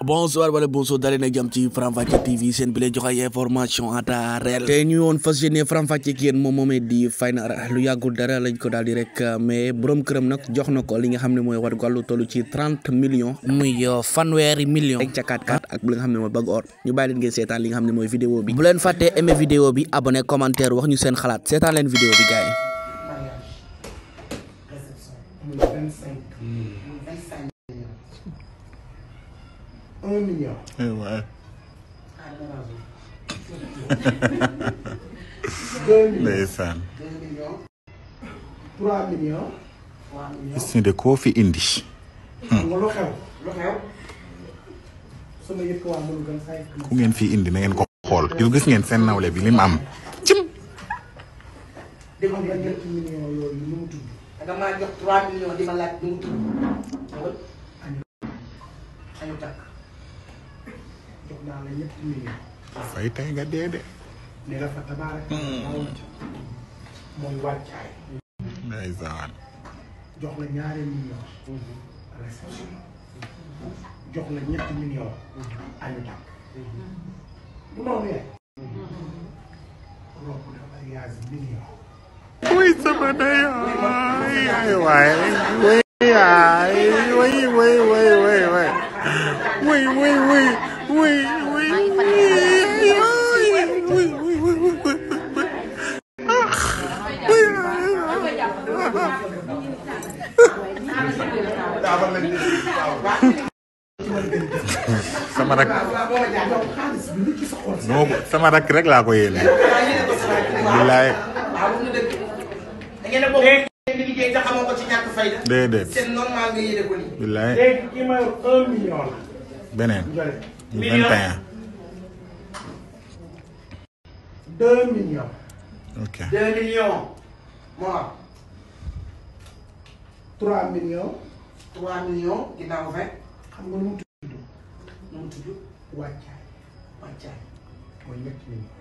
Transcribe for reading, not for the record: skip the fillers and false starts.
Bonsoir wala bonsoir dalee na jàmm ci Faram Facce TV seen bi lay jox ay information en temps réel te ñu woon fas yéene Faram Facce ak yéen moom moomee di fay na lu yàggul dara lañ ko daal di rek mais borom këram nag jox na ko li nga xam ne mooy war gàllu toll ci 30 millions muy fanweeri millions ak cakaat ak li nga xam ne mooy bëgg or ñu bàyyi leen ngeen seetaan li nga xam ne mooy vidéo bi bu leen fàttee aimé vidéo bi abonné commentaire wax ñu seen xalaat seetaan leen vidéo bi gars yi. Un million. Ouais. 2 millions. Ndeysaan. 2 millions. 3 millions. 3 millions. Gis de koo fi indi. Lu xew. Sama yëpp waa mënu gën say. Ku ngeen fi indi na ngeen ko xool. Gis ngeen seen nawle bi li mu am. Cim. Dégg nga ñetti millions yooyu nu mu tudd. Da nga maa jox 3 millions di ma laaj nu mu tudd. Añu takk. Jox naa la ñetti millions. Fay tey nga dee de. Ne la fa tabaaraka. Mooy wàccaay. Ndeysaan. Jox la ñaari millions. Réception. Jox la ñetti millions. Añu takk. Bu noonu yee. Rob dafa yaas millions. Uy sama day ay waay. Uy ay uy uy uy uy uy. Uy uy uy uy uy. Sama rak no sama rak rek laa ko yéene billaay déedéet billaay beneen 21 2 millions. ok 2 millions. Moi. 3 millions. 3 millions ginnaaw 20. Xam nga nu mu tudd. Wàccaay. Mooy ñetti millions.